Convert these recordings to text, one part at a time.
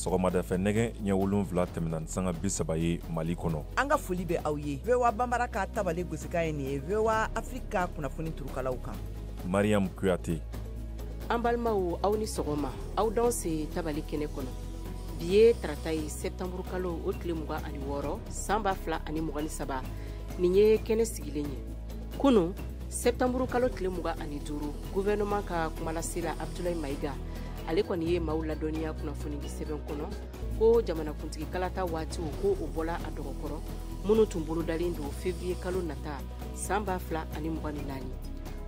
Sɔgɔmada fɛ nɛgɛ ɲɛ 7 tɛmɛna ni sanga 30 ye Mali kɔnɔ. An ka foli bɛ aw ye VOA Banbara ka tabale gosikan ye nin ye VOA Afrique ka kunnafoni turukalaw kan. Mariam Kuyate. An balimaw, aw ni sɔgɔma, aw danse tabali kɛnɛ kɔnɔ. Bi ye tarata ye, septembre kalo o tile 26, san 2023. Nin ye kɛnɛ sigilen ye. Kunu septembre kalo tile 25, gouvernement ka kumalasela Abdoulaye Maïga, ale kɔni ye maaw ladɔnniya kunnafonidi sɛbɛn kɔnɔ ko jamanakuntigi kalata waatiw ko o bɔla a dɔgɔkɔrɔ, minnu tun bolodalen don février kalo nata san 2024.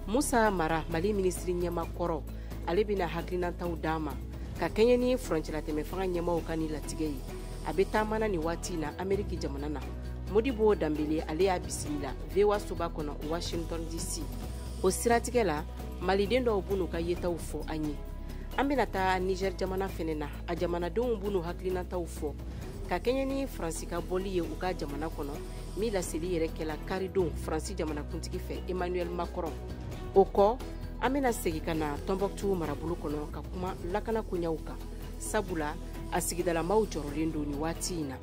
Musa Mara, Mali minisiri ɲɛma kɔrɔ, ale bɛna hakilinataw d'an ma ka kɛɲɛ ni furancɛlatɛmɛ fanga ɲɛmaw ka ni latigɛ ye. A bɛ taamana nin waati in na Ameriki jamana na. Modibo Danbele, ale y'a bisimila VOA soba kɔnɔ Washington DC. O siratigɛ la, maliden dɔw b'u n'u ka yetaw fɔ an ye. An bɛna taa Niger jamana fɛnɛ na, a jamanadenw b'u n'u hakilinataw fɔ ka kɛɲɛ ni Faransi ka bɔli ye u ka jamana kɔnɔ, min laseli yɛrɛ kɛla karidon Faransi jamanakuntigi fɛ Emmanuel Macron. O kɔ, an bɛna segin ka na Tombouctou marabolo kɔnɔ ka kuma lakana koɲɛw kan, sabula a sigidalamaw jɔrɔlen don nin waati in na.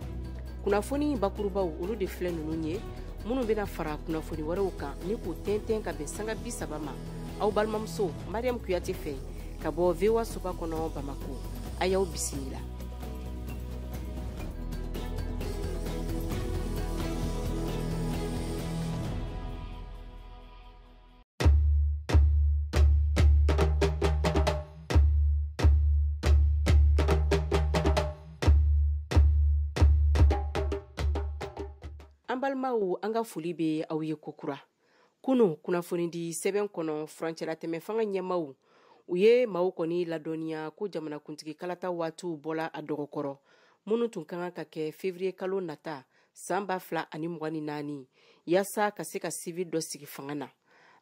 Kunnafoni bakurubaw olu de filɛ ninnu ye, minnu bɛna fara kunnafoni wɛrɛw kan ni k'u tɛntɛn ka bɛn sanga 30 ma. Aw balimamuso Mariam Kuyate fɛ ka bɔ VOA soba kɔnɔ Bamako. A y'aw bisimila. An balimaw, an ka foli bɛ aw ye kokura. Kunu kunnafonidi sɛbɛn kɔnɔ, furancɛlatɛmɛ fanga ɲɛmaw u ye maaw kɔni ladɔnniya ko jamanakuntigi kalata waatiw bɔla a dɔgɔkɔrɔ, minnu tun ka kan ka kɛ février kalo nata san 2024, yaasa ka se ka civil dɔ sigi fanga na.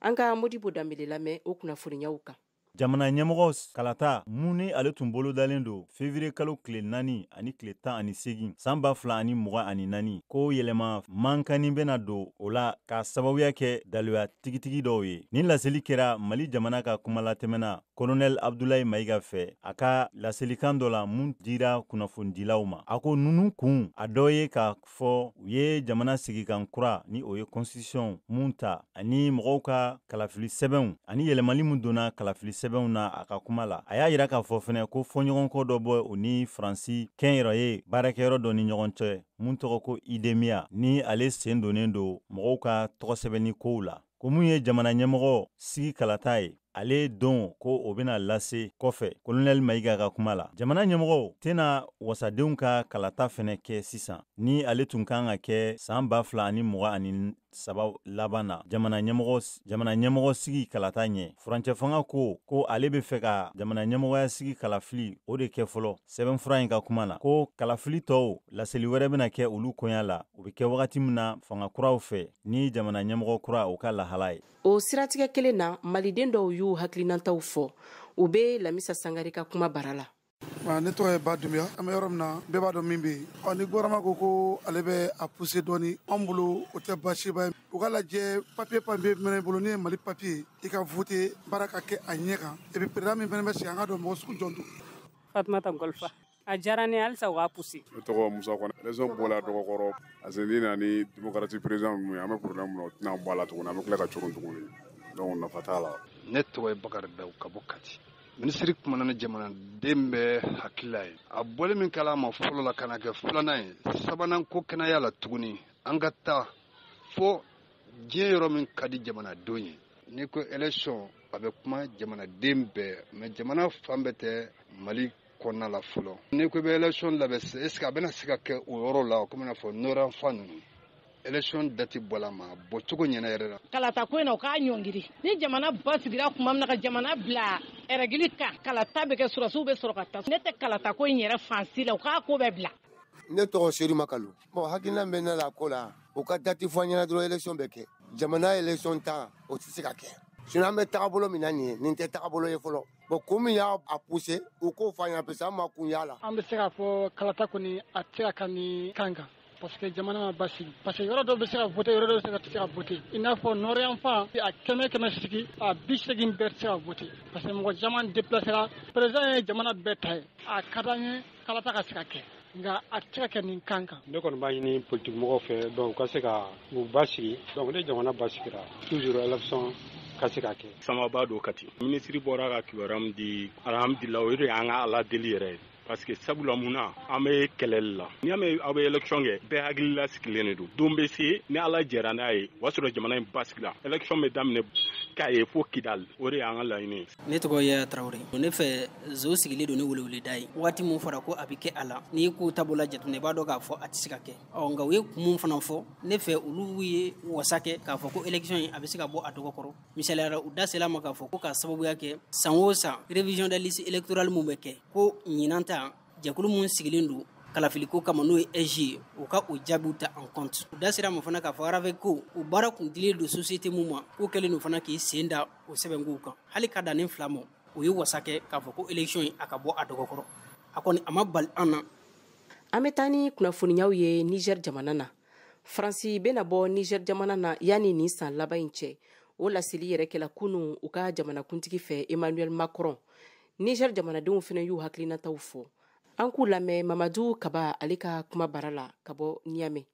An ka Modibo Danbele lamɛn o kunnafoniyaw kan. Jamana ɲɛmɔgɔ kalata mun ni ale tun bolodalen don février kalo tile 4 ani tile 18 san 2024, ko yɛlɛma mankani bɛna don o la k'a sababuya kɛ daluya tigitigi dɔw ye. Nin laseli kɛra Mali jamana ka kumalatɛmɛna Colonel Abdoulaye Maïga fɛ a ka laselikan dɔ la mun dira kunnafonidilaw ma. A ko nunu kun a dɔ ye ka fɔ u ye jamana sigikan kura ni o ye constitution mun ta, ani mɔgɔw ka kalafili sɛbɛnw ani yɛlɛmali mun donna kalafili sɛbɛnw na. A ka kuma la, a y'a yira k'a fɔ fɛnɛ ko fɔɲɔgɔnkɔ dɔ bɔ o ni Faransi kɛnyɛrɛye baarakɛyɔrɔ dɔ ni ɲɔgɔn cɛ mun tɔgɔ ko Idemia, ni ale sen donnen don mɔgɔw ka tɔgɔsɛbɛnni kow la. Ko mun ye jamana ɲɛmɔgɔ sigi kalata ye, ale don ko o bɛna lase kɔfɛ. Colonel Maïga ka kuma la, jamana ɲɛmɔgɔw tɛna wasadenw ka kalata fɛnɛ kɛ sisan, ni ale tun kan ka kɛ san 2023 laban na jamana ɲɛmɔgɔ sigi kalata ɲɛ. Furancɛ fanga ko ale bɛ fɛ ka jamana ɲɛmɔgɔya sigi kalafili o de kɛ fɔlɔ. Sɛbɛnfura in ka kuma na, ko kalafili tɔw laseli wɛrɛ bɛna kɛ olu koɲa la, o bɛ kɛ wagati min na fanga kuraw fɛ ni jamana ɲɛmɔgɔ kura o ka lahala ye. O siratigɛ kelen na, maliden dɔw y'u hakilinataw fɔ. U bɛ Lamisa Sangare ka kuma bara la. Ne tɔgɔ ye Ba Dunbiya. An bɛ yɔrɔ min na, bɛɛ b'a dɔn min bɛ yen. Ɔ, ni gouvernement ko ale bɛ a pousser dɔɔni, anw bolo o tɛ baasiba ye. U ka lajɛ, papier papier mɛnɛ i bolo, ne ye Mali papier, i ka voter, baara ka kɛ a ɲɛ kan. Et puis président min fana bɛ sigi, an ka dɔn mɔgɔ sugu jɔn don. Fatumata Golfa. A diyara ne halisa u k'a pousser. Ne tɔgɔ Musa Kɔnɛ. Élection bɔla dɔgɔkɔrɔ parce que ni nana ni démocratie président ninnu ye, an bɛ problème min na, o tɛna bɔ a la tuguni, an bɛ tila ka coron tuguni, donc nafa t'a la. Ne tɔgɔ ye Bakari Daw ka bɔ Kati. Minisiri kumana ni jamanaden bɛɛ hakilila ye. A bɔli min kɛla a ma fɔlɔ la ka na kɛ filanan ye, sabanan ko kɛnɛya la tuguni, an ka taa fo diɲɛ yɔrɔ min ka di jamanadenw ye. N'i ko élection, a bɛ kuma jamanaden bɛɛ, mais jamana fan bɛɛ tɛ Mali kɔnɔna la fɔlɔ. N'i ko i bɛ élection labɛn, est ce que a bɛna se ka kɛ o yɔrɔ la, komi n'a fɔ nord fan ninnu? Élection date bɔla ma, a bɔcogo ɲɛna yɛrɛ la. Kalata ko in na, u k'a ɲɔngiri. Ni jamana basigira tuma min na, ka jamana bila règle kan, kalata bɛ kɛ, sɔrɔdasiw bɛ sɔrɔ ka taa. Ne tɛ kalata ko in yɛrɛ fansi la, u k'a ko bɛɛ bila. Ne tɔgɔ Sedu Makalu. Bon, hakilina bɛ ne la ko la, u ka date fɔ an ɲɛna dɔrɔn, élection bɛ kɛ. Jamana élection tan, o tɛ se ka kɛ, sinon an bɛ tagabolo min na nin ye, nin tɛ tagabolo ye fɔlɔ. Bon, kun min y'a a poussé, u k'o fɔ an ɲɛna, parce que an ma kun y'a la. An bɛ se k'a fɔ kalata kɔni a tɛ se ka ka ni kan kan, parce que jamana ma basigi, parce que yɔrɔ dɔw bɛ se ka voter, yɔrɔ dɔw bɛ se ka tɛ se ka voter. I n'a fɔ nord yan fan, a 100 100 sigi, a 80 bɛɛ tɛ se ka voter, parce que mɔgɔ caman déplacera. Président ye jamana bɛɛ ta ye, a ka d'an ye. kalata ka se ka kɛ, nka a tɛ se ka kɛ nin kan kan. Ne kɔni b'a ɲini politique mɔgɔw fɛ, donc u ka se ka u basigi, donc ni jamana basigira, toujours élection ka se ka kɛ. Samaba don Kati. Minisiri bɔra ka kibaruya min di, alhamdulillah, o de y'an ka Ala deli yɛrɛ ye. Parce que sabula mun na an bɛ kɛlɛli la, n'i y'a mɛn aw bɛ élection kɛ, bɛɛ hakili lasigilen de don. Don bɛ se ni Ala jɛra n'a ye, o y'a sɔrɔ jamana in basigila. Élection bɛ daminɛ k'a ye fo Kidali, o de y'an ka laɲini ye. Ne tɔgɔ ye Tarawele. Ne fɛ zo sigilen don ni weleweleda ye. Waati mun fɔra ko a bɛ kɛ a la, n'i ko taabolo jateminɛ, i b'a dɔn k'a fɔ a tɛ se ka kɛ. Ɔ nka u ye kun mun fana fɔ, ne fɛ olu ye wasa kɛ k'a fɔ ko élection in a bɛ se ka bɔ a dɔgɔ kɔrɔ. Misaliyara, u da sera ma k'a fɔ ko k'a sababuya kɛ san o san révision des listes électorales mun bɛ kɛ, ko ɲinan ta jɛkulu mun sigilen don kalafiliko kama, n'o ye SG ye, u ka o jaabiw ta en compte. U da sera ma fana k'a fɔ RAVEC ko o baara kun dilen don société mun ma, k'o kɛlen don fana k'i sen da o sɛbɛnkow kan. Hali ka dan nin fila ma, o ye wasa kɛ k'a fɔ ko élection in a ka bɔ a dɔgɔ kɔrɔ. A kɔni a ma bali an na. An bɛ taa ni kunnafoniyaw ye Niger jamana na. Faransi bɛna bɔ Niger jamana na yanni nin san laban in cɛ. O laseli yɛrɛ kɛla kunun u ka jamanakuntigi fɛ Emmanuel Macron. Niger jamanadenw fana y'u hakilinataw fɔ. An k'u lamɛn Mamadu Kaba ale ka kuma bara la ka bɔ Niamey.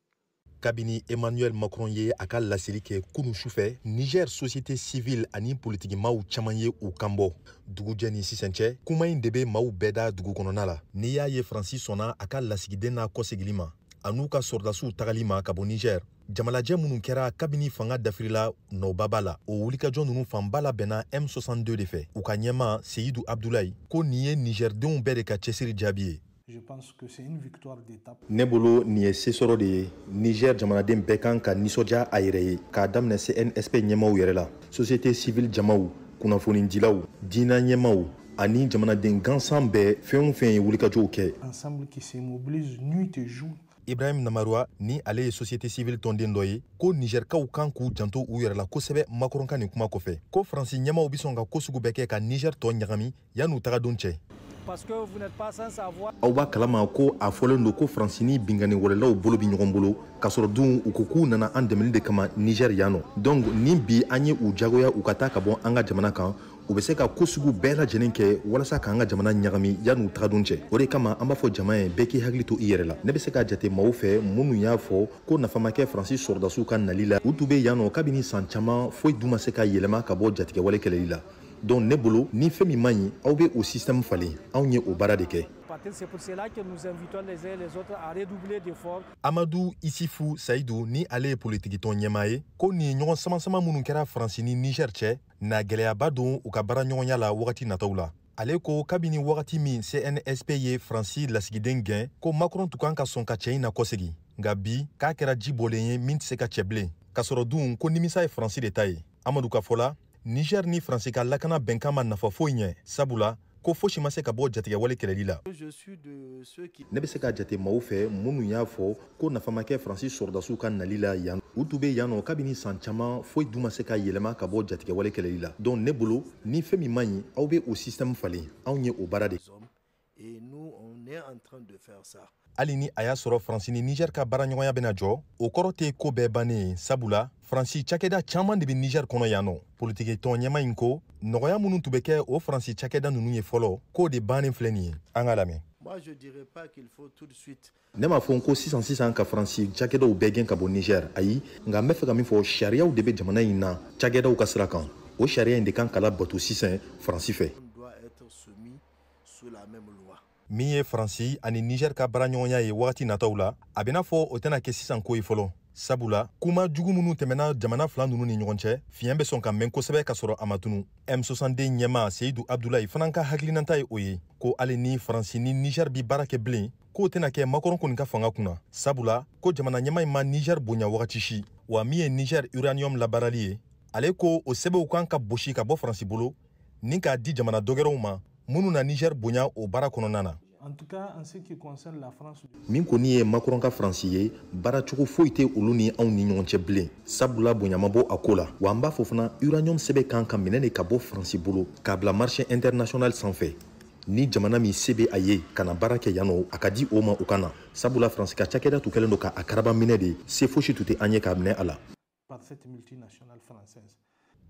Kabini Emmanuel Macron ye a ka laseli kɛ kunu sufɛ, Niger société civile ani politikimaw caman ye u kanbɔ. Dugujɛ ni sisan cɛ, kuma in de bɛ maaw bɛɛ da dugu kɔnɔna la. N'i y'a ye Faransi sɔnna a ka lasigiden n'a kɔsegili ma, a n'u ka sɔrɔdasiw tagali ma ka bɔ Niger, jamalajɛ minnu kɛra kabini fanga dafirila nɔba b'a la, o wulikajɔ ninnu fanba labɛnna M62 de fɛ. U ka ɲɛma Seyidu Abdulayi ko nin ye Nigerdenw bɛɛ de ka cɛsiri jaabi ye. Ne bolo nin ye sesɔrɔ de ye. Niger jamanaden bɛɛ kan ka nisɔndiya a yɛrɛ ye, k'a daminɛ CNSP ɲɛmaw yɛrɛ la, société civile jamaw, kunnafonidilaw, diinɛ ɲɛmaw ani jamanaden gansan bɛɛ, fɛn o fɛn ye wulikajɔw kɛ. Ibrahim Namaroua, ni ale ye société civile tɔnden dɔ ye, ko Nigerkaw kan k'u janto u yɛrɛ la kosɛbɛ Macron ka nin kuma kɔfɛ, ko Faransi ɲɛmaw bɛ sɔn ka ko sugu bɛɛ kɛ ka Niger tɔ ɲagami yan'u tagadon cɛ. Aw b'a kalama ko a fɔlen don ko Faransi ni binkanni wɛrɛlaw bolo bɛ ɲɔgɔn bolo, k'a sɔrɔ dun u ko k'u nana an dɛmɛli de kama Niger yan nɔ. Donc ni bi an ye u jagoya u ka taa ka bɔ an ka jamana kan, u bɛ se ka ko sugu bɛɛ lajɛlen kɛ walasa k'an ka jamana ɲagami yan'u tagadon cɛ. O de kama an b'a fɔ jama ye, bɛɛ k'i hakili to i yɛrɛ la. Ne bɛ se k'a jate maaw fɛ minnu y'a fɔ ko nafa ma kɛ Faransi sɔrɔdasiw ka nali la. U tun bɛ yan nɔ kabini san caman, foyi dun ma se ka yɛlɛma ka bɔ jatigɛwale kɛlɛli la. Donc ne bolo ni fɛn min man ɲi, aw bɛ o système falen. Anw ye o baara de kɛ. Amadu Isifu Sayidu, ni ale ye politikitɔn ɲɛmaa ye, ko nin ye ɲɔgɔn sama-sama minnu kɛra Faransi ni Niger cɛ, na gɛlɛyaba don u ka baara ɲɔgɔnya la wagati nataw la. Ale ko kabini wagati min CNSP ye Faransi lasigiden gɛn, ko Macron tun kan ka sɔn ka cɛ in na kɔsegin, nka bi k'a kɛra ji bɔlen ye min tɛ se ka cɛ bilen, k'a sɔrɔ dun ko nimisa ye Faransi de ta ye. Amadu ka fɔ la, Niger ni Faransi ka lakana bɛnkan ma nafa foyi ɲɛ, sabula ko fosi ma se ka bɔ jatigɛwale kɛlɛli la. Ne bɛ se k'a jate maaw fɛ minnu y'a fɔ ko nafa ma kɛ Faransi sɔrɔdasiw ka nali la yan. U tun bɛ yan nɔ kabini san caman, foyi dun ma se ka yɛlɛma ka bɔ jatigɛwale kɛlɛli la. Donc ne bolo ni fɛn min man ɲi, aw bɛ o système falen. Anw ye o baara de. Hali ni a y'a sɔrɔ Faransi ni Niger ka baaraɲɔgɔnya bɛna jɔ, o kɔrɔ tɛ ko bɛɛ bannen ye, sabula Faransi cakɛda caman de bɛ Niger kɔnɔ yan nɔ. Politiki tɔn ɲɛmaa in ko nɔgɔya minnu tun bɛ kɛ o Faransi cakɛda ninnu ye fɔlɔ, k'o de bannen filɛ nin ye. An k'a lamɛn. Ne m'a fɔ ko sisan sisan ka Faransi cakɛdaw bɛɛ gɛn ka bɔ Niger, ayi, nka n bɛ fɛ ka min fɔ, sariyaw de bɛ jamana in na cakɛdaw ka sira kan. O sariya in de kan ka labato sisan Faransi fɛ. Min ye Faransi ani Niger ka baaraɲɔgɔnya ye wagati nataw la, a bɛna fɔ o tɛna kɛ sisan ko ye fɔlɔ, sabula kuma jugu minnu tɛmɛna jamana fila ninnu ni ɲɔgɔn cɛ, fiɲɛ bɛ sɔn ka mɛn kosɛbɛ ka sɔrɔ a ma tunu. M62 ɲɛmaa Seyidu Abdulayi fana ka hakilinata ye o ye, ko hali ni Faransi ni Niger bi baara kɛ bilen, k'o tɛna kɛ Macron kɔni ka fanga kunna, sabula ko jamana ɲɛmaa in ma Niger bonya wagati si. Wa min ye Niger uranium labaarali ye, ale ko o sɛbɛnw kan ka bosi ka bɔ Faransi bolo ni k'a di jamana dɔgɛrɛw ma minnu na Niger bonya o baara kɔnɔna na. Min kɔni ye Macron ka Faransi ye, baaracogo foyi tɛ olu ni anw ni ɲɔgɔn cɛ bilen, sabula bonya ma bɔ a ko la. Wa an b'a fɔ fana, uranium sɛbɛn kan ka minɛ de ka bɔ Faransi bolo k'a bila marché international sanfɛ. Ni jamana min se bɛ a ye ka na baara kɛ yan nɔ, a ka di o ma u ka na, sabula Faransi ka cakɛda tun kɛlen don k'a karaba minɛ de, se fosi tun tɛ an ye k'a minɛ a la.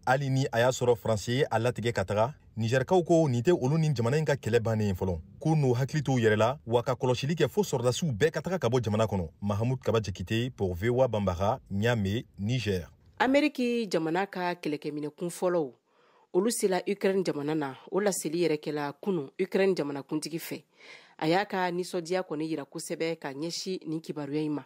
Hali ni a y'a sɔrɔ Faransi ye a latigɛ ka taga, Nizɛrikaw ko nin tɛ olu ni jamana in ka kɛlɛ bannen ye fɔlɔ, k'u n'u hakili t'u yɛrɛ la, wa ka kɔlɔsili kɛ fo sɔrɔdasiw bɛɛ ka taga ka bɔ jamana kɔnɔ. Mahamud Kaba Jakite pour VOA Bambara, Niamey, Niger. Ameriki jamana ka kɛlɛkɛminɛ kun fɔlɔw olu sela Ukraine jamana na. O laseli yɛrɛ kɛla kunu Ukraine jamanakuntigi fɛ. A y'a ka nisɔndiya kɔni yira kosɛbɛ ka ɲɛsin nin kibaruya in ma.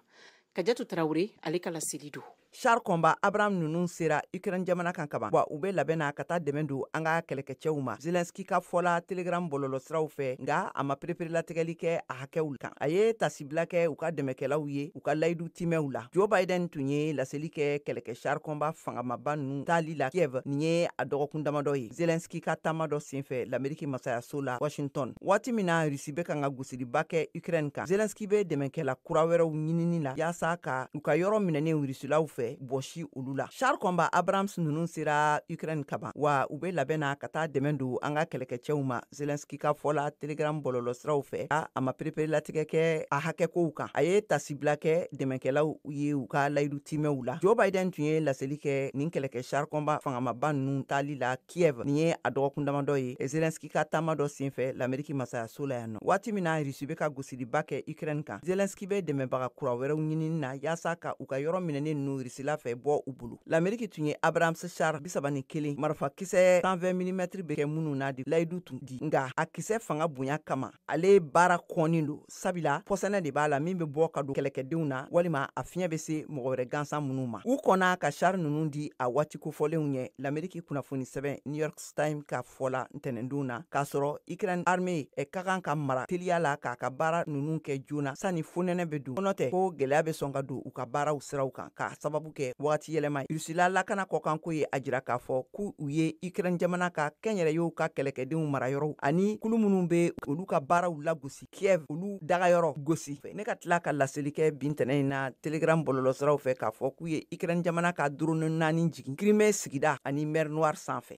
Kajatu Tarawele ale ka laseli don. Char combat Abrams ninnu sera Ukraine jamana kan kaban, wa u bɛ labɛn na ka taa dɛmɛ don an ka kɛlɛkɛcɛw ma, Zelensky ka fɔla Telegram bɔlɔlɔsiraw fɛ. Nka a ma pereperelatigɛli kɛ a hakɛw kan. A ye tasibila kɛ u ka dɛmɛkɛlaw ye u ka layidu timɛw la. Joe Biden tun ye laseli kɛ kɛlɛkɛ char combat fangamaba ninnu taali la Kiev nin ye a dɔgɔkun damadɔ ye, Zelensky ka taama dɔ senfɛ l'Ameriki masayaso la Washington. Waati min na Rusi bɛ kan ka gosiliba kɛ Ukraine kan, Zelensky bɛ dɛmɛkɛla kura wɛrɛw ɲinini la yaasa ka u ka yɔrɔ minɛnen Rusilaw fɛ bɔsi olu la. Char combat Abrams ninnu sera Ukraine kaban, wa u bɛ labɛn na ka taa dɛmɛ don an ka kɛlɛkɛcɛw ma, Zelensky ka fɔ la Telegram bɔlɔlɔsiraw fɛ. A ma pereperelatigɛ kɛ a hakɛkow kan. A ye tasibila kɛ dɛmɛkɛlaw ye u ka layidu timɛw la. Joe Biden tun ye laseli kɛ nin kɛlɛkɛ char combat fangamaba ninnu taali la Kiev nin ye a dɔgɔkun damadɔ ye, Zelensky ka taama dɔ senfɛ l'Ameriki masayaso la yan nɔ. Waati min na Rusi bɛ ka gosiliba kɛ Ukraine kan, Zelensky bɛ dɛmɛbaga kura wɛrɛw ɲinini na yaasa ka u ka yɔrɔ minɛnen ninnu Rusila fɛ bɔ u bolo. L'Ameriki tun ye Abrams char 31 marifakisɛ 120 mm bɛ kɛ minnu na de layidu tun di, nka a kisɛ fanga bonya kama ale baara kɔnnen don, sabula pɔsɛnɛ de b'a la min bɛ bɔ ka don kɛlɛkɛdenw na walima a fiɲɛ bɛ se mɔgɔ wɛrɛ gansan minnu ma. U kɔnna ka char ninnu di a waati kofɔlenw ɲɛ, l'Ameriki kunnafoni sɛbɛn New York Times ka fɔ la ntɛnɛndon na, k'a sɔrɔ Ukraine armée ka kan ka mara teliya la k'a ka baara ninnu kɛ joona sani fonɛnɛ bɛ don, kɔnɔ tɛ ko gɛlɛya bɛ sɔn ka don u ka baaraw siraw kan k'a sababu kɛ wagati yɛlɛma ye. Rusila lakana kɔkanko ye a jira k'a fɔ k'u ye Ukraine jamana ka kɛnyɛrɛyew ka kɛlɛkɛdenw marayɔrɔw ani kulu minnu bɛ olu ka baaraw lagosi Kiev olu dagayɔrɔ gosi. Ne ka tila ka laseli kɛ bi ntɛnɛn in na Telegram bɔlɔlɔsiraw fɛ k'a fɔ k'u ye Ukraine jamana ka drone 4 jigin Crimée sigida ani mer Noire sanfɛ.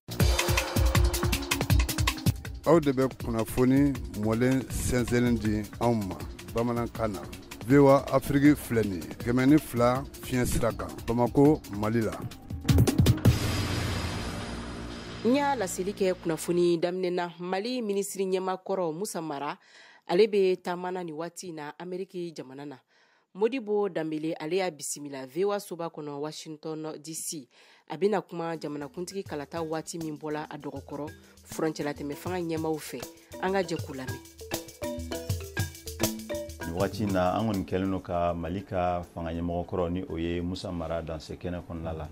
Aw de bɛ kunnafoni mɔlen sɛnsɛnnen di anw ma bamanankan na. VOA Afrique filɛ nin ye 102 fiɲɛ sira kan Bamako, Mali la. N y'a laseli kɛ kunnafoni daminɛ na, Mali minisiri ɲɛmaa kɔrɔ Musa Mara ale bɛ taama na nin waati in na Ameriki jamana na. Modibo Danbele ale y'a bisimila VOA soba kɔnɔ Washington DC. A bɛna kuma jamanakuntigi kalata waati min bɔla a dɔgɔkɔrɔ furancɛlatɛmɛ fanga ɲɛmaaw fɛ. An ka jɛ k'u lamɛn. Nin waati in na an kɔni kɛlen don ka Mali ka fanga ɲɛmɔgɔ kɔrɔ ni o ye Musa Mara danse kɛnɛ kɔnɔna la.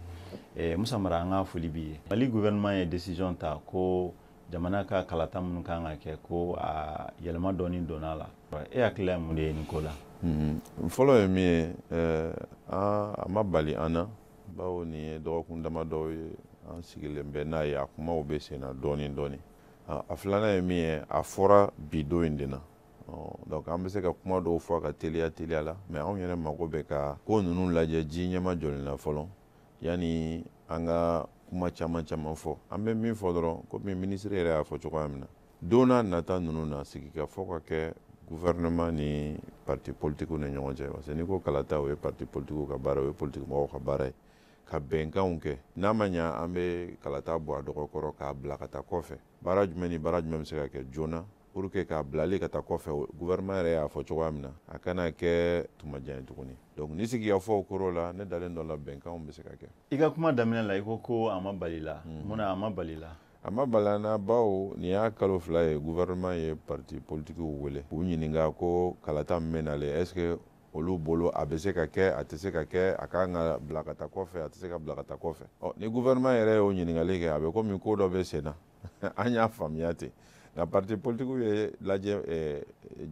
Musa Mara, an ka foli b'i ye. Mali gouvernement ye décision ta ko jamana ka kalata minnu kan ka kɛ ko a yɛlɛma dɔɔni donna la. E hakilila ye mun de ye nin ko la? Fɔlɔ ye min ye, a ma bali an na, bawo nin ye dɔgɔkun damadɔw ye an sigilen bɛ n'a ye, a kumaw bɛ sen na dɔɔni dɔɔni. A filanan ye min ye, a fɔra bi don in de na. Donc an bɛ se ka kuma dɔw fɔ a ka teliya teliya la, mais anw yɛrɛ mago bɛ ka ko ninnu lajɛ ji ɲɛma jɔlen na fɔlɔ yanni an ka kuma caman caman fɔ. An bɛ min fɔ dɔrɔn, komi minisiri yɛrɛ y'a fɔ cogoya min na, don n'a nata ninnu na sigikafɔ ka kɛ gouvernement ni parti politiques ni ɲɔgɔn cɛ, parce que n'i ko kalata, o ye parti politiques ka baara, o ye politique mɔgɔw ka baara ye, ka bɛnkanw kɛ. N'a ma ɲa an bɛ kalata bɔ a dɔgɔkɔrɔ k'a bila ka taa kɔfɛ, baara jumɛn ni baara jumɛn bɛ se ka kɛ joona pour que k'a bilali ka taa kɔfɛ, gouvernement yɛrɛ y'a fɔ cogoya min na, a kana kɛ tuma jan ye tuguni. Donc ni sigikafɔw kɔrɔ la, ne dalen dɔ la bɛnkanw bɛ se ka kɛ. I ka kuma daminɛ la, i ko ko a ma bali la. Mun na a ma bali la? A ma bali an na, bawo nin y'a kalo 2 ye gouvernement ye parti politiques wele k'u ɲininka ko kalata min bɛ nalen, est ce que olu bolo a bɛ se ka kɛ, a tɛ se ka kɛ, a kan ka bila ka taa kɔfɛ, a tɛ se ka bila ka taa kɔfɛ. Ɔ ni gouvernement yɛrɛ y'o ɲininkali kɛ, a bɛ komi ko dɔ bɛ sen na. An y'a faamuya ten. Nka parti politiques ye lajɛ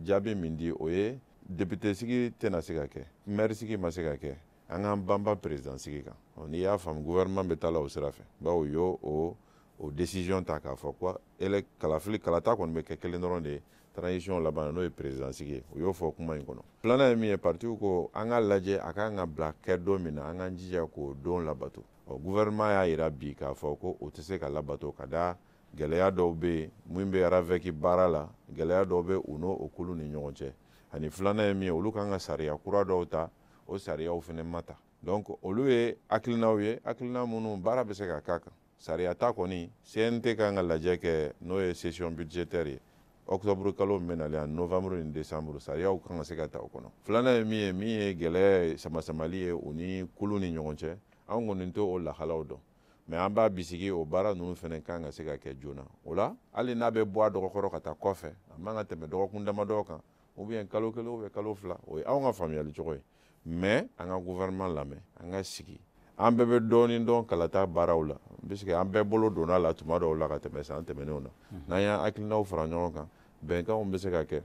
jaabi min di, o ye député sigi tɛna se ka kɛ, maire sigi ma se ka kɛ, an k'an banba président sigi kan. N'i y'a faamu, gouvernement bɛ taa la o sira fɛ, bawo u y'o o décision ta k'a fɔ ko kalafili kalata kɔni bɛ kɛ kelen dɔrɔn de ye transition laban, n'o ye président sigi ye. U y'o fɔ kuma in kɔnɔ. Filanan ye min ye, partiw ko an k'a lajɛ a kan ka bila kɛ don min na, an k'an jija k'o don labato. Ɔ gouvernement y'a jira bi k'a fɔ ko o tɛ se ka labato ka da gɛlɛya dɔw bɛ yen min bɛ RAVEC baara la, gɛlɛya dɔw bɛ u n'o o kulu ni ɲɔgɔn cɛ. Ani filanan ye min ye, olu kan ka sariya kura dɔw ta, o sariyaw fana ma ta. Donc olu ye hakilinaw ye, hakilina minnu baara bɛ se ka k'a kan. Sariya ta kɔni, CNT kan ka lajɛ kɛ, n'o ye session budgétaire ye, octobre kalo min bɛ nalen ani novembre ni décembre, sariyaw kan ka se ka ta o kɔnɔ. Filanan ye min ye, min ye gɛlɛya samasamali ye u ni kulu ni ɲɔgɔn cɛ, an kɔni tɛ o lahalaw dɔn, mais an b'a bisigi o baara ninnu fana kan ka se ka kɛ joona. O la, hali n'a bɛ bɔ a dɔgɔkɔrɔ ka taa kɔfɛ, a man ka tɛmɛ dɔgɔkun damadɔ kan, ou bien kalo kelen ou bien kalo 2. O ye anw ka faamuyali cogo ye. Mais an ka gouvernement lamɛn, an ka sigi, an bɛɛ bɛ dɔɔnin dɔn kalata baaraw la, puisque an bɛɛ bolo donna la tuma dɔw la ka tɛmɛ san tɛmɛnenw na. N'an y'an hakilinaw fara ɲɔgɔn kan, bɛnkanw bɛ se ka kɛ.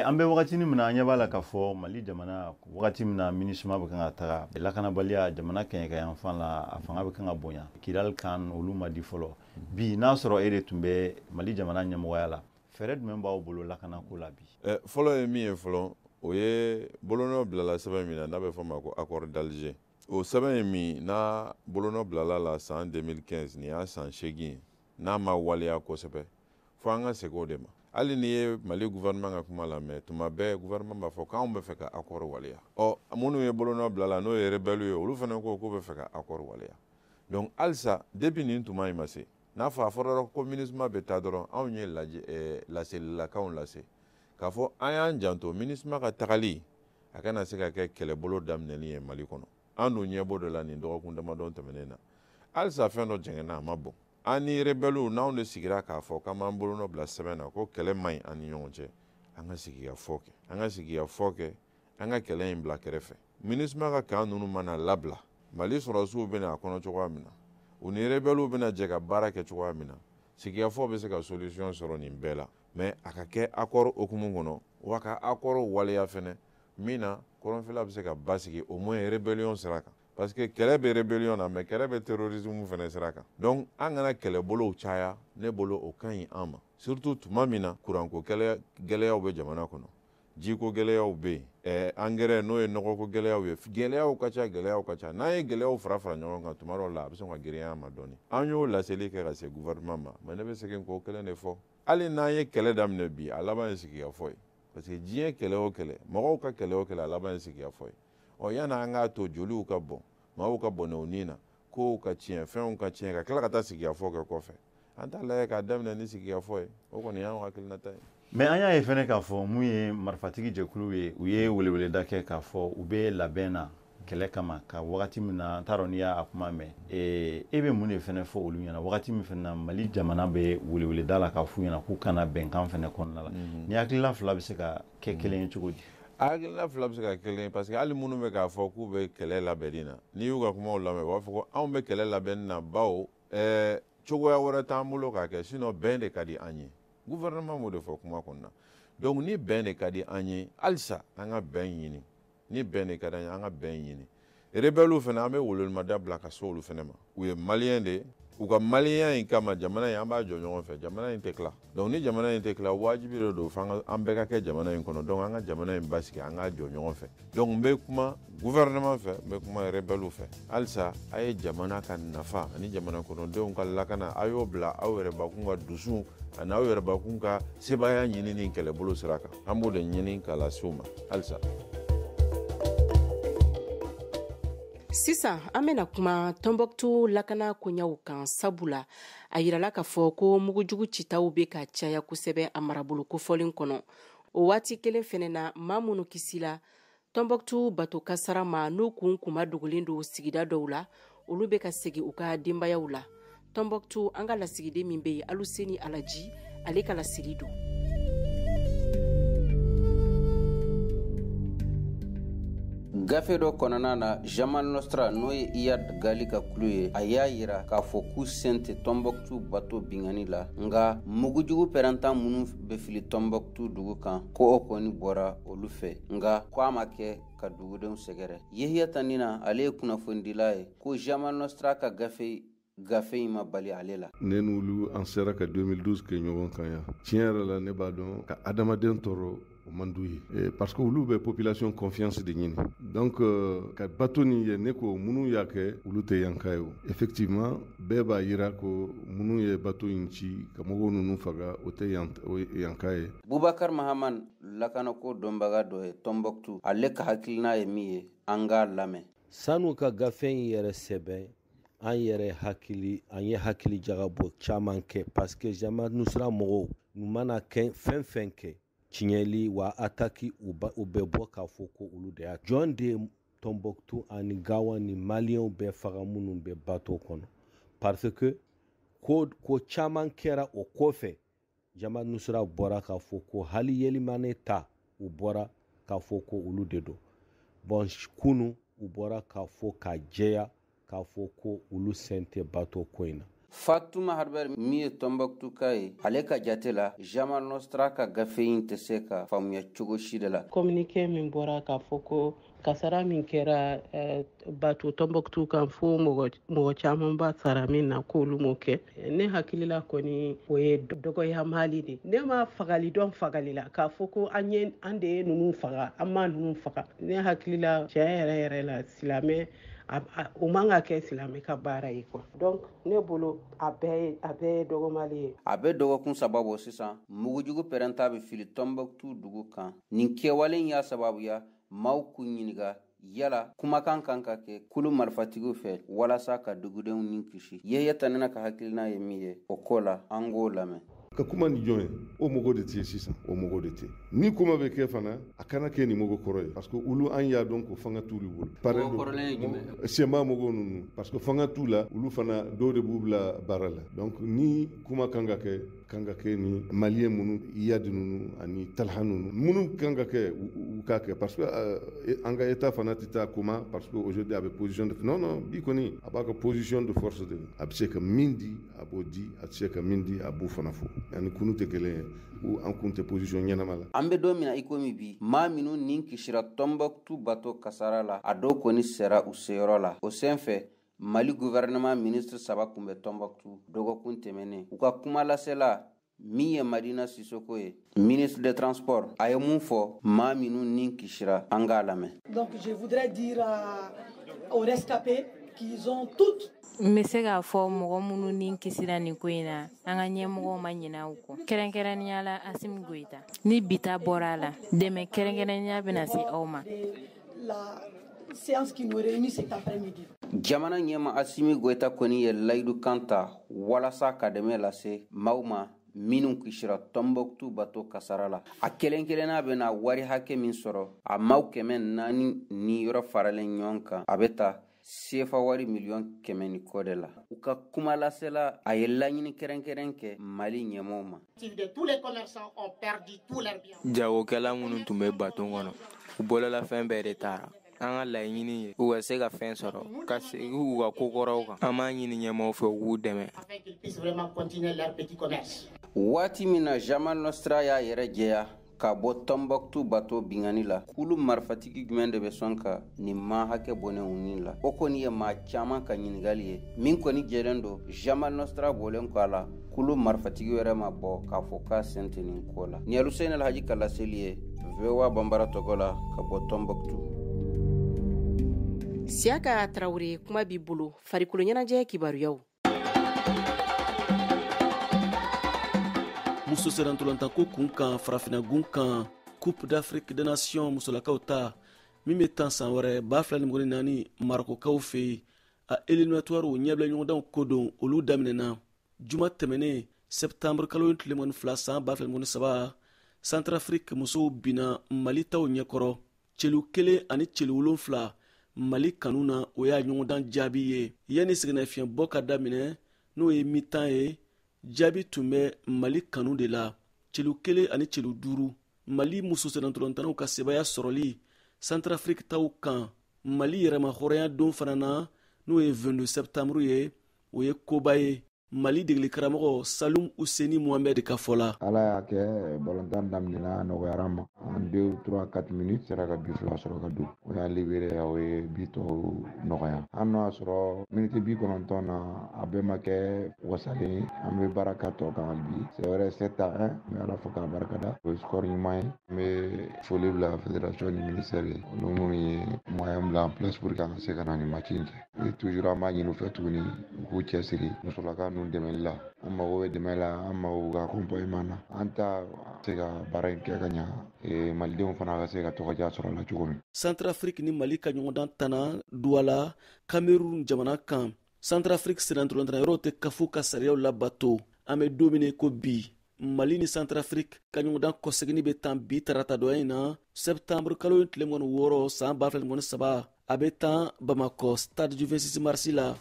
An bɛ wagatinin min na, an ɲɛ b'a la k'a fɔ Mali jamana, wagati min na MINUSMA bɛ kan ka taga, lakanabaliya jamana kɛɲɛkayanfan la, a fanga bɛ kan ka bonya. Kidal kan olu ma di fɔlɔ. Bi n'a sɔrɔ e de tun bɛ Mali jamana ɲɛmɔgɔya la, fɛɛrɛ jumɛn b'aw bolo lakanako la bi? Fɔlɔ ye min ye fɔlɔ, o ye bolonɔ bilala sɛbɛn min na, n'a bɛ fɔ ma ko accord d'Alger. O sɛbɛn ye min n'a bolonɔ bilala la san 2015, nin y'a san 8 ye, n'a ma waleya kosɛbɛ, fo an ka segin o de ma. Hali n'i ye Mali gouvernement ka kuma lamɛn, tuma bɛɛ gouvernement b'a fɔ k'anw bɛ fɛ ka accord waleya. Ɔ, minnu ye bolonɔ bila la, n'o ye rebelle ye, olu fana ko k'u bɛ fɛ ka accord waleya. Donc halisa, depuis nin tuma in ma se, n'a fɔ a fɔra ko MINUSMA bɛ taa dɔrɔn, anw ye lajɛ laselilakaw lase k'a fɔ an y'an janto MINUSMA ka tagali, a kana se ka kɛ kɛlɛbolo daminɛli ye Mali kɔnɔ. An dun ɲɛ b'o de la nin dɔgɔkun damadɔ tɛmɛnen na. Halisa fɛn dɔ jɛngɛnna, a ma bɔn. An ni rebelles, n'anw de sigira k'a fɔ k'an b'an bolonɔ bila sɛbɛn na ko kɛlɛ man ɲi an ni ɲɔgɔn cɛ, an ka sigikafɔ kɛ, an ka sigikafɔ kɛ, an ka kɛlɛ in bila kɛrɛfɛ. MINUSMA ka camp ninnu mana labila, Mali sɔrɔdasiw bɛna a kɔnɔ cogoya min na, u ni rebelles bɛna jɛ ka baara kɛ cogoya min na, sigikafɔ bɛ se ka solution sɔrɔ nin bɛɛ la. Mais a ka kɛ accord hukumu kɔnɔ, wa ka accord waleya fɛnɛ, min na kɔrɔnfɛla bɛ se ka basigi au moins rébellion sira kan. Parce que kɛlɛ bɛ rébellion na, mais kɛlɛ bɛ terrorisme fɛnɛ sira kan. Donc an kana kɛlɛbolow caya, ne bolo o ka ɲi an ma. Surtout tuma min na kuranko kɛlɛ gɛlɛyaw bɛ jamana kɔnɔ, jiko gɛlɛyaw bɛ yen, engrais n'o ye nɔgɔko gɛlɛyaw ye, gɛlɛyaw ka ca, gɛlɛyaw ka ca. N'an ye gɛlɛyaw fara fara ɲɔgɔn kan, tuma dɔw la a bɛ sɔn ka girinya an ma dɔɔnin. An y'o laseli kɛ ka se gouvernement ma, mais ne bɛ segin k'o kelen de fɔ. Hali n'an ye kɛlɛ daminɛ bi, a laban ye sigikafɔ ye. Parce que diɲɛ kɛlɛ o kɛlɛ, mɔgɔw ka kɛlɛ o kɛlɛ, a laban ye sigikafɔ ye. Ɔ, yanni an k'a to joliw ka bɔn, maaw ka bɔnɛ u ni na, kow ka tiɲɛ, fɛnw ka tiɲɛ, ka tila ka taa sigikafɔ kɛ kɔfɛ, an t'a lajɛ k'a daminɛ ni sigikafɔ ye. O kɔni y'anw hakilinata ye. Mais an y'a ye fɛnɛ k'a fɔ mun ye marifatigi jɛkulu ye, u ye weleweleda kɛ k'a fɔ u bɛ labɛn na kɛlɛ kama ka wagati min na, n t'a dɔn n'i y'a kuma mɛn. E bɛ mun de fɛnɛ fɔ olu ɲɛna wagati min fɛnɛ na Mali jamana bɛ weleweleda la k'a f'u ɲɛna k'u kana bɛnkan fɛnɛ kɔnɔna la? Ni hakilina fila bɛ se ka kɛ kelen ye cogo di? Hakilina fila bɛ se ka kelen ye, parce que hali minnu bɛ k'a fɔ k'u bɛ kɛlɛ labɛnni na, n'i y'u ka kumaw lamɛn, u b'a fɔ ko anw bɛ kɛlɛ labɛnni na, bawo cogoya wɛrɛ t'an bolo k'a kɛ, sinon bɛn de ka di an ye. Gouvernement b'o de fɔ kuma kɔnɔna. Donc ni bɛn de ka di an ye, halisa an ka bɛn ɲini. Ni bɛn de ka di an ye, an ka bɛn ɲini. Rebelles fana, an bɛ welewelemada bila ka se olu fana ma. U ye maliyɛn de ye, u ka maliyɛnya in kama, jamana in an b'a jɔ ɲɔgɔn fɛ, jamana in tɛ tila. Donc ni jamana in tɛ tila, wajibi de don f'an an bɛɛ ka kɛ jamana in kɔnɔ. Donc an ka jamana in basigi, an k'a jɔ ɲɔgɔn fɛ. Donc n bɛ kuma gouvernement fɛ, n bɛ kuma rebelles fɛ. Halisa a ye jamana ka nafa ani jamana kɔnɔdenw ka lakana, a y'o bila aw yɛrɛbakun ka dusu ani aw yɛrɛbakun ka sebaaya ɲini ni kɛlɛbolo sira kan. An b'o de ɲini k'a lase u ma halisa. Sisan an bɛna kuma Tɔnbɔkutu lakana koɲaw kan, sabula a yirala k'a fɔ ko mugujugu citaw bɛ ka caya kosɛbɛ a marabolo kofɔlen kɔnɔ. O waati kelen fɛnɛ na, maa minnu kisila Tɔnbɔkutu bato kasara ma, n'u kun kuma dogolen don sigida dɔw la, olu bɛ ka segin u ka denbayaw la. Tɔnbɔkutu, an ka lasigiden min bɛ yen, Aluseni Alaji, ale ka laseli don. Gafe dɔ kɔnɔna na, Jamal Nostra, n'o ye Iyad Gali ka kulu ye, a y'a yira k'a fɔ k'u sen tɛ Tɔnbɔkutu bato bingani la, nka mugujugu pɛrɛntan minnu bɛ fili Tɔnbɔkutu dugu kan, ko o kɔni bɔra olu fɛ, nka ko a ma kɛ ka dugudenw sɛgɛrɛ. Yehiya Tanina, ale ye kunnafonidila ye, ko Jamal Nostra ka gafe in ma bali ale la. Ne n'olu an sera ka 2012 kɛ ɲɔgɔn kan yan. Tiɲɛ yɛrɛ la, ne b'a dɔn ka adamaden tɔɔrɔ o man d'u ye, parce que olu bɛ population confiance de ɲini. Donc ka bateau nin ye, ne ko minnu y'a kɛ, olu tɛ yanka ye o. Effectivement, bɛɛ b'a yira ko minnu ye bateau in ci ka mɔgɔw ninnu faga, o tɛ yanka ye. Bubakar Mahaman, lakanako dɔnbaga dɔ ye Tɔnbɔkutu, ale ka hakilina ye min ye, an k'a lamɛn. Sanu ka gafe in yɛrɛ sɛbɛn, An yɛrɛ hakili, an ye hakili jagabɔ caman kɛ, parce que Jamaat Nusra mɔgɔw u mana kɛ fɛn fɛn kɛ, tiɲɛli wa ataki, u bɛ bɔ k'a fɔ ko olu de y'a. Jɔn de ye Tombouctou ani Gawo ni Maliyɛnw bɛɛ faga minnu bɛ bateau kɔnɔ? Parce que ko ko caman kɛra o kɔfɛ, Jamaat Nusra bɔra k'a fɔ ko hali Yelimane ta, u bɔra k'a fɔ ko olu de don. Bon, kunu u bɔra k'a fɔ k'a jɛya k'a fɔ ko olu sen tɛ bateau ko in na. Fatuma Harber, min ye Tɔnbɔkutuka ye, ale ka jate la, Jamal Nostra ka gafe in tɛ se ka faamuya cogo si de la. Communiqué min bɔra k'a fɔ ko kasara min kɛra bateau Tɔnbɔkutu kan, fo mɔgɔ caman ba sara min na, k'olu m'o kɛ, ne hakilila kɔni, o ye dɔgɔya mali de. Ne ma fagali dɔn fagali la k'a fɔ ko an ye, an de ye ninnu faga, an ma ninnu faga. Ne hakilila, tiɲɛ yɛrɛ yɛrɛ la, silamɛ o man ka kɛ silamɛ ka baara ye quoi. Donc ne bolo, a bɛɛ ye dɔgɔmali ye. A bɛ dɔgɔkun 3 bɔ sisan, mugujugu pɛrɛnta bɛ fili Tɔnbɔkutu dugu kan. Nin kɛwale in y'a sababuya maaw k'u ɲininka yala kumakan kan ka kɛ kulu marifatigiw fɛ walasa ka dugudenw ni kisi. Yɛyɛ Tanina ka hakilina ye min ye o ko la, an k'o lamɛn. Ka kuma ni jɔn ye? O mɔgɔ de tɛ sisan, o mɔgɔ de tɛ. Ni kuma bɛ kɛ fana, a kana kɛ ni mɔgɔ kɔrɔ ye, parce que olu, an y'a dɔn ko fanga t'olu bolo. CMA mɔgɔw ninnu, parce que fanga t'u la, olu fana dɔw de b'u bila baara la. Donc ni kuma kan ka kɛ, kan ka kɛ ni Maliyɛn minnu, Iyad ninnu ani Talha ninnu, minnu kan ka kɛ, u k'a kɛ, parce que an ka état fana tɛ taa kuma, parce que aujourd'hui a bɛ position de, non non, bi kɔni a b'a ka position de force de. A bɛ se ka min di, a b'o di, a tɛ se ka min di, a b'o fana fɔ. Ani kunu tɛ kelen ye, u an kun tɛ position ɲɛnama la. An bɛ don min na i komi bi, maa minnu nin kisira Tɔnbɔkutu bato kasara la, a dɔw kɔni sera u seyɔrɔ la. O sen fɛ, Mali gouvernement ministre saba tun bɛ Tɔnbɔkutu dɔgɔkun tɛmɛnen. U ka kuma lasela min ye Madina Sisoko ye, ministre des Transports, a ye mun fɔ maa minnu nin kisira? An k'a lamɛn. Donc je voudrais dire aux rescapés qu'ils ont toutes N bɛ se k'a fɔ mɔgɔ minnu ni kisira nin ko in na, an ka ɲɛmɔgɔw ma ɲinɛ u kɔ, kɛrɛnkɛrɛnnenya la Asimi Goyita. Ni bita bɔra a la, dɛmɛ kɛrɛnkɛrɛnnenya bɛna se aw ma. La séance qui nous réunit cet après-midi. Jamana ɲɛma Asimi Goyita kɔni ye layidu kan ta walasa ka dɛmɛ lase maaw ma minnu kisira Tɔnbɔkutu bato kasara la. A kelen kelenna bɛna wari hakɛ min sɔrɔ, a maaw 400 ni yɔrɔ faralen ɲɔgɔn kan, a bɛ ta sefa wari miliyɔn 100 ni kɔ de la. U ka kuma lasela, a ye laɲini kɛrɛnkɛrɛn kɛ Mali ɲɛmaw ma. Jagokɛla minnu tun bɛ bato kɔnɔ, u bololafɛn bɛɛ de taara. An ka laɲini ye u ka se ka fɛn sɔrɔ ka segin u ka kokɔrɔw kan. An b'a ɲini ɲɛmaw fɛ u k'u dɛmɛ. Waati min na Jamal Nostra y'a yɛrɛ jɛya ka bɔ Tɔnbɔkutu bato bingani la, kulu marifatigi jumɛn de bɛ sɔn ka nin ma hakɛ bɔnɛ u ni la? O kɔni ye maa caman ka ɲininkali ye. Min kɔni jɛlen don, Jamal Nostra bɔlen kɔ a la, kulu marifatigi wɛrɛ ma bɔ k'a fɔ k'a sen tɛ nin ko la. Nin ye Aluseni Alhaji ka laseli ye VOA Banbara tɔgɔ la ka bɔ Tɔnbɔkutu. Siyaka Tarawure, kuma b'i bolo, farikolo ɲɛnajɛ kibaruyaw. Muso sennantolatan kun kan, farafinagun kan, Coupe d'Afrique des Nations musolakaw ta min bɛ tan san wɛrɛ 2024 Marokokaw fɛ yen, a éliminatoire ɲɛbila ɲɔgɔndanw ko don, olu daminɛna juma tɛmɛnen, septembre kalo tile 22 san 2023. Centrafrique musow binna Mali taw ɲɛkɔrɔ celu 1 ani celu 7 Mali kanu na. O y'a ɲɔgɔndan jaabi ye. Yanni sɛgɛnnafiɲɛbɔ ka daminɛ, n'o ye mi-temps ye, jaabi tun bɛ Mali kanu de la, celu 1 ani celu 5. Mali muso sennantolatannaw ka sebaya sɔrɔli Centrafrique taw kan Mali yɛrɛma hɔrɔnya don fana na, n'o ye 22 septembre ye, o ye koba ye Mali degeli karamɔgɔ Salum Useni Muhamɛd ka fɔ la. Ala y'a kɛ, balontan daminɛna, a nɔgɔyara ma. En 2, 3, 4 minutes, sera ka but 2 sɔrɔ ka don. O y'an libéré, o ye but tɔw nɔgɔya. Hali n'o y'a sɔrɔ miniti 90 na, a bɛɛ ma kɛ wasalen ye. An bɛ baara kɛ tɔ kan hali bi. C'est vrai, 7-1, n bɛ Ala fo k'a barikada. O ye score ɲuman ye. N bɛ foli bila fédération ni ministère ye. Olu minnu ye moyen bila en place pour que an ka se ka na nin match in kɛ. Et toujours an b'a ɲini u fɛ tuguni, u k'u cɛsiri musolaka ninnu dɛmɛli la. An mago bɛ dɛmɛ la, an mago b'u ka accompagnement na. An ta se ka baara in kɛ ka ɲa, malidenw fana ka se ka tɔgɔdiya sɔrɔ a la cogo min. Centrafrique ni Mali ka ɲɔgɔndan tana Douala, Cameroun jamana kan. Centrafrique sennantolatan yɔrɔw tɛ CAF ka sariyaw labato. An bɛ don min ko bi, Mali ni Centrafrique ka ɲɔgɔndan kɔseginni bɛ tan bi tarata dɔ in na, septembre kalo tile 26 san 2023. A bɛ tan Bamakɔ, Stade du 26 mars la.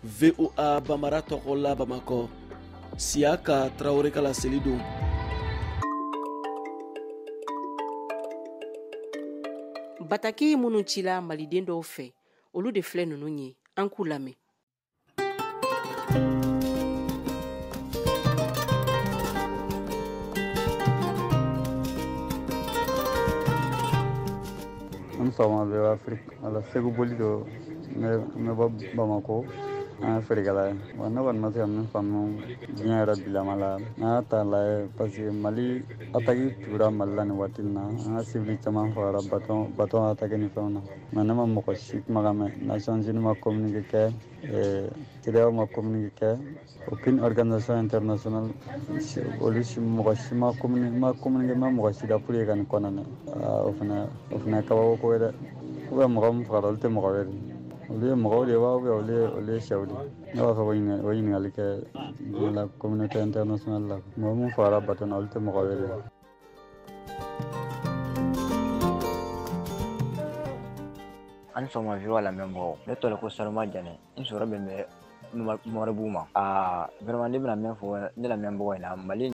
VOA Bambara tɔgɔ la Bamakɔ, Siyaka Tarawele ka laseli don. Bataki minnu cila maliden dɔw fɛ, olu de filɛ ninnu ye, an k'u lamɛn. An sɔgɔma bɛ Afiriki ala. Segu boli don, n bɛ bɔ Bamakɔ, an ye feerekɛla ye. Wa ne kɔni ma se ka min faamu diɲɛ yɛrɛ bilama la, n'an y'a ta lajɛ, parce que Mali attaque tugura Mali la nin waati in na, an ka civil caman fagara bateau attaque ni fɛnw na, mais ne ma mɔgɔ si kumakan mɛn. Nations Unies ma communiqué kɛ, CEDEAO ma communiqué kɛ, aucune organisation internationale, olu si, mɔgɔ si ma communiqué, ma communiqué, ma mɔgɔ si da pour que ka nin condamner. O fana ye kabako ko ye dɛ. Ou bien mɔgɔ min fagara, olu tɛ mɔgɔ ye de? Olu ye mɔgɔw de ye wa, ou bien olu ye sɛw de? Ne b'a fɛ ko o ɲininkali kɛ diɲɛ la, communauté internationale la. Mɔgɔ min fagara bateau na, olu tɛ mɔgɔ ye de? An sɔgɔma VOA lamɛnbagaw. Ne tɔgɔ ko Saloma Janɛ, n sɔrɔ bɛn bɛ Moribugu ma. Aa, vraiment, ne bɛna min fɔ ne lamɛnbagaw ɲɛna, Mali